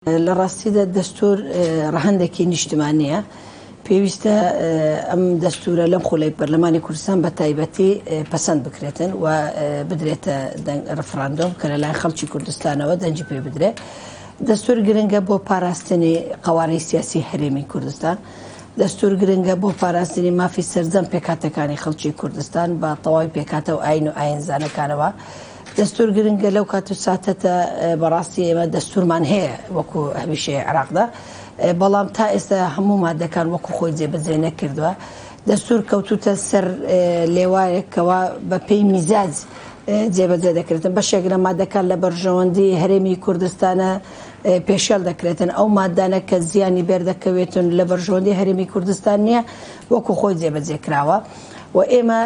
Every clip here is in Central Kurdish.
لە ڕاستیدا دەستوور ڕەهەندێکی نیشتمانییە، پێویستە ئەم دەستوورە لەم خولەی پەرلەمانی کوردستان بە تایبەتی پەسەند بکرێتن و بدرێتە دەنگ ڕفراندۆم کە لەلایەن خەڵکی کوردستانەوە دەنگی پێ بدرێ. دەستوور گرنگە بۆ پاراستنی قەوارەی سیاسی هەرێمی کوردستان. دەستوور گرنگە بۆ پاراستنی مافی سەرجەم پێکهاتەکانی خەڵکی کوردستان بە تەواوی پێکهاتە و ئایین و ئایینزانەکانەوە. دەستور گرنگە لەو کات و ساتەتە بەڕاستی ئێمە دەستورمان هەیە وەکو هەمیشە عێراقدا بەڵام تا ئێستا هەموو مادەکان وەکو خۆی جێبەجێ نەکردووە دەستور کەوتوتە سەر لێوایەکەوە بە پێی میزاج جێبەجێ دەکرێتن بەشێک لە مادەکان لە بەرژەوەندی هەرێمی کوردستانە پێشێل دەکرێتن ئەو مادانە کە زیانی بەردەکەوێتن لە بەرژەوەندی هەرێمی کوردستان نییە وەکو خۆی جێبەجێ کراوە. و ئێمە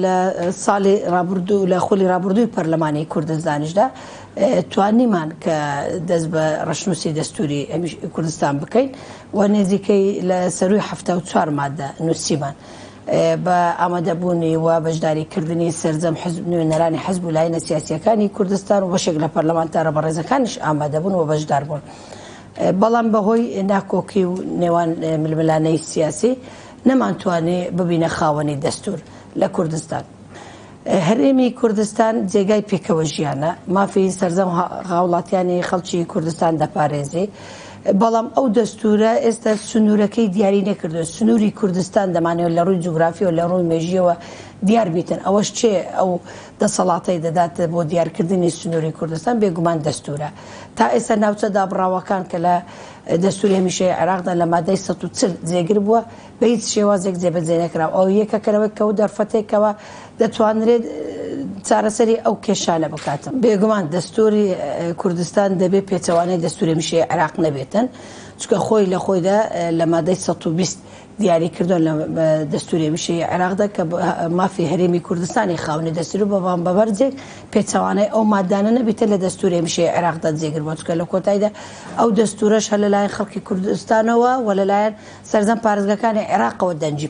لە ساڵی ڕابردوو لە خولی ڕابردووی پەرلەمانی کوردستانیشدا توانیمان کە دەست بە ڕەشنووسی دەستوری کوردستان بکەین و نزیکەی لە سەروی 74 مادە نووسیمان بە ئامادەبوونی و بەشداریکردنی سەرجەم حزب نوێنەرانی حزب و لایەنە سیاسیەکانی کوردستان و بەشێک لە پەرلەمانتارە بەڕێزەکانیش ئامادەبوون و بەشدار بوون. بەڵام بەهۆی ناکۆکی و نێوان ململانێی سیاسی نەمانتوانی ببینە خاوەنی دەستوور لە کوردستان. هەرێمی کوردستان جێگای پێکەوە ژیانە، مافی سەرجەم هاوڵاتیانی خەڵکی کوردستان دەپارێزی، بەڵام ئەو دەستوورە ئێستا سنوورەکەی دیاری نەکردووە، سنووری کوردستان دەمانەوێت لە ڕووی جوگرافیەوە لە ڕووی مێژیەوە دیار بیتن، ئەوەش چێ ئەو دەسەڵاتەی دەدات بۆ دیارکردنی سنووری کوردستان بێگومان دەستوورە. تا ئێستا ناوچە دابڕاوەکان کە لە دەستوری هەمیشەیی عێراقدا لە مادەی 140 جێگر بووە، بە هیچ شێوازێک جێبەجێ نەکراوە. ئەو یەکەکە لەوەی کە دەرفەتێکەوە دەتوانرێت چارەسەری ئەو کێشانە بکات. بێگومان دەستوری کوردستان دەبێ پێچەوانەی دەستوری هەمیشەیی عێراق نەبێتن، چونکە خۆی لە خۆیدا لە مادەی 120 دیاری کردووە لە دەستوری هەمیشەیی عێراقدا کە مافی هەرێمی کوردستانی خاوەنی دەستور بەڵام بە مەرجێک پێچەوانەی ئەو مادانە نەبیتە لە دەستوری هەمیشەیی عێراقدا جێگر بووە چونکە لە کۆتاییدا ئەو دەستورەش هەر لەلایەن خەڵکی کوردستانەوە و لەلایەن سەرجەم پارێزگاکانی عێراقەوە دەنگی.